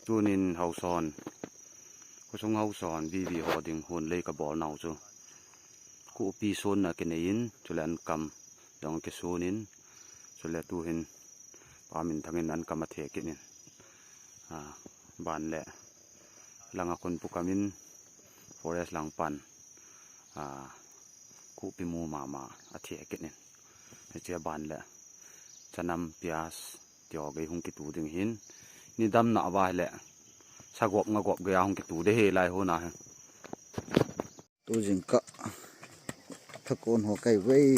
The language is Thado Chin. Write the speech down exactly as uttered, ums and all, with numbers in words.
Tunin hausa hon, khosung hausa hon, V V ho ding hon lei kabol nau chu. Kupi sunna kinei in, chule ankam dong kisun in, chule tuhin Pa Minthang in ankam athe kit in. A, ban le langa khun pu kamin forest lang pan, a, kupi mu mama athe kit in. Hiche ban le chanam pias tio gei hung kitu ding hin. Ni dam na va le sagop ngagop gei a hung kitu de he lai ho na he. Tu jingkah thakon ho kai vei.